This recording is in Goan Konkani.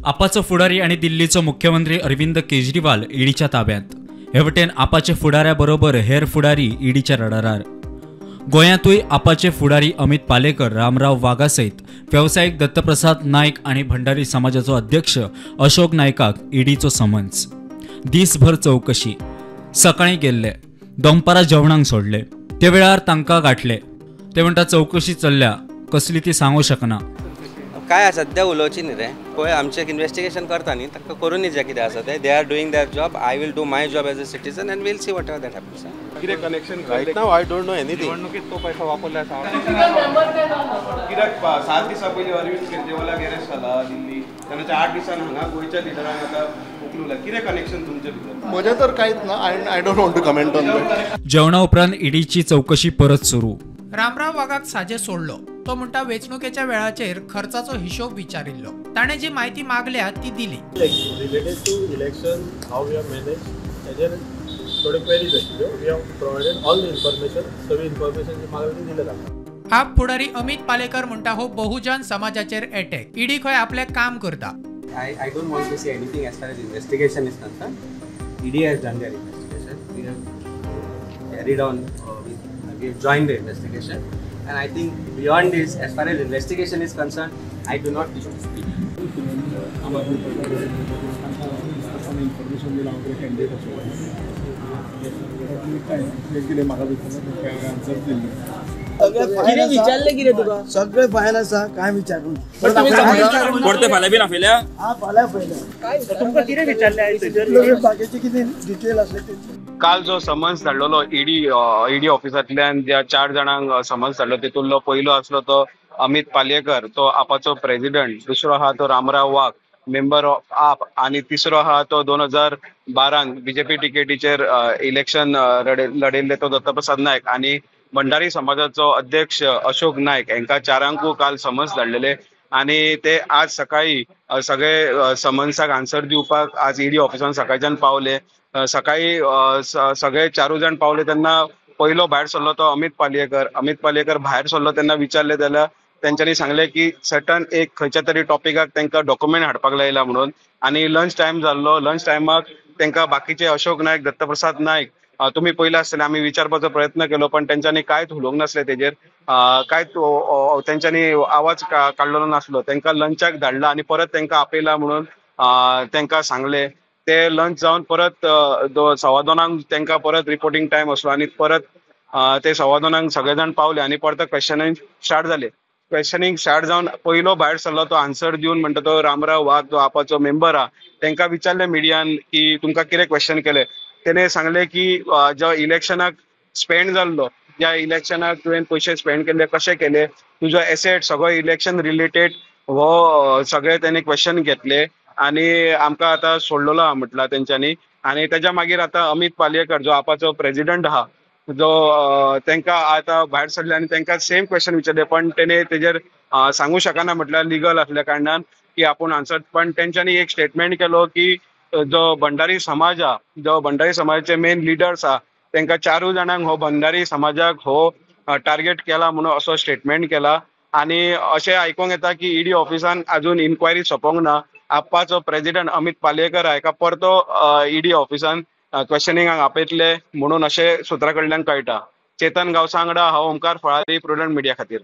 आपाचो फुडारी आनी दिल्लीचो मुख्यमंत्री अरविंद केजरीवाल ईडीच्या ताब्यांत. हे वटेन आपाचे फुडाऱ्या बरोबर हेर फुडारी ईडीच्या रडारार. गोंयांतूय आपाचे फुडारी अमित पालेकर, रामराव वागा सयत वेवसायीक दत्तप्रसाद नायक आनी भंडारी समाजाचो अध्यक्ष अशोक नायकाक ईडीचो समन्स. दीसभर चवकशी. सकाळीं गेल्ले, दनपारां जेवणाक सोडले, ते वेळार तांकां गांठले. ते म्हणटा चवकशी चल्ल्या, कसली ती सांगू शकना. काय सध्या उलोवची न्ही रे, पळय आमचें इन्वेस्टिगेशन करता न्ही, तांकां करून जें कितें आसा तें. They are doing their job, I will do my job as a citizen and we'll see whatever that happens. कितें connection right now I don't know anything. निवडणुकीत तो पैसा वापरला आसा कित्याक 7 दिसां पयलीं अरविंद केजरीवालाक अरेस्ट जाला दिल्ली, तेन्ना 8 दिसान हांगा गोंयच्या लिडरांक आतां उखलूला. कितें कनेक्शन तुमचे भितर? म्हजें तर कांयच ना. I don't want to comment on that. जेवणा उपरांत ईडीची चवकशी परत सुरू. रामराव वागाक साजे सोडलो. तो म्हणटा वेंचणुकेच्या वेळाचेर खर्चाचो हिशोब विचारिल्लो, ताणें जी म्हायती मागल्या ती दिली. Related to election how we have manage हेजेर थोड्यो क्वेरीज आशिल्ल्यो. We have provided all the information. सगळी इन्फॉर्मेशन जी मागल्या ती दिल्या तांकां. आप फुडारी अमित पालेकर म्हणटा हो बहुजन समाजाचेर एटॅक. ईडी खंय आपलें काम करता. I don't want to say anything as far as investigation is concerned. ED has done their investigation. We have carried on, we have joined the investigation, and I think beyond this, as far as investigation is concerned, I do not wish to speak. कितें विचारलें कितें तुका? सगळें फायन आसा, काय विचारून परते फाल्यां बीन आपयल्या? हा, फाल्यां आपयल्या. तुमकां कितें विचारलें? बाकीचे कितें डिटेल आसले ते. काल जो समन्स धाडलेलो ईडी ऑफिसांतल्यान ज्या 4 जाणांक समन्स धाडलो तितूंतलो पयलो आसलो तो अमित पालयेकर, तो आपाचो प्रेजिडंट, दुसरो आहा तो रामराव वाघ, मेंबर ऑफ आप, आनी तिसरो आहा तो 2012 बीजेपी टिकेटीचेर इलेक्शन लढयल्ले तो दत्तप्रसाद नायक आनी भंडारी समाजाचो अध्यक्ष अशोक नायक. हांकां 4 काल समन्स धाडलेले आनी ते आज सकाळी सगळे समन्साक आन्सर दिवपाक आज ईडी ऑफिसान सकाळच्यान पावले. सकाळी सगळे 4 जाण पावले तेन्ना पयलो भायर सरलो तो अमित पालयेकर. अमित पालयेकर भायर सरलो तेन्ना विचारले जाल्यार तेंच्यांनी सांगलें की सर्टन एक खंयच्या तरी टॉपिकाक तांकां डॉक्युमेंट हाडपाक लायला म्हणून, आनी लंच टायम जाल्लो. लंच टायमाक तांकां बाकीचे अशोक नायक, दत्तप्रसाद नायक तुमी पयले आसतले, आमी विचारपाचो प्रयत्न केलो पण तेंच्यांनी कांयच उलोवंक नासलें तेजेर, कांयच तेंच्यांनी आवाज काडलेलो नासलो. तांकां लंचाक धाडला आनी परत तांकां आपयला म्हणून तांकां सांगलें. ते लंच जावन परत 2:15 तांकां परत रिपोर्टिंग टायम आसलो आनी परत ते 2:15 सगळे जाण पावले आनी परत क्वेश्चनिंग स्टार्ट जालें. क्वेश्चनिंग स्टार्ट जावन पयलो भायर सरलो तो आन्सर दिवन म्हणटा तो रामराव वाघ, जो आपाचो मेंबर आहा, तांकां विचारलें मिडियान की तुमकां कितें क्वेश्चन केलें. तेणे सांगलें की जो इलेक्शनाक स्पेंड जाल्लो, ज्या इलेक्शनाक तुवें पयशे स्पेंड केल्ले कशे केले, तुजो एसेट सगळो इलेक्शन रिलेटेड हो सगळे तेणे क्वेश्चन घेतले आनी आमकां आतां सोडलेलो आहा म्हटलां तेंच्यांनी. आनी तेज्या मागीर आतां अमित पालयेकर जो आपाचो प्रेजिडंट आहा जो तांकां आतां भायर सरले आनी तांकां सेम क्वेश्चन विचारले पण तेणे तेजेर सांगू शकना म्हटल्यार लिगल आसल्या कारणान की आपूण आन्सर. पण तेंच्यांनी एक स्टेटमेंट केलो की जो भंडारी समाज आहा, जो भंडारी समाजाचे मेन लिडर्स आहा, तांकां 4 जाणांक हो भंडारी समाजाक हो टार्गेट केला म्हणून असो स्टेटमेंट केला. आनी अशें आयकूंक येता की ईडी ऑफिसान अजून इन्क्वायरी सोंपोंक ना. आपाचो प्रेजिडंट अमित पालयेकर हाका परतो ईडी ऑफिसान क्वेश्चनिंगाक आपयतले म्हणून अशें सुत्रा कडल्यान कळटा. चेतन गांवसा वांगडा हांव ओमकार फळारी, प्रुडंट मिडिया खातीर.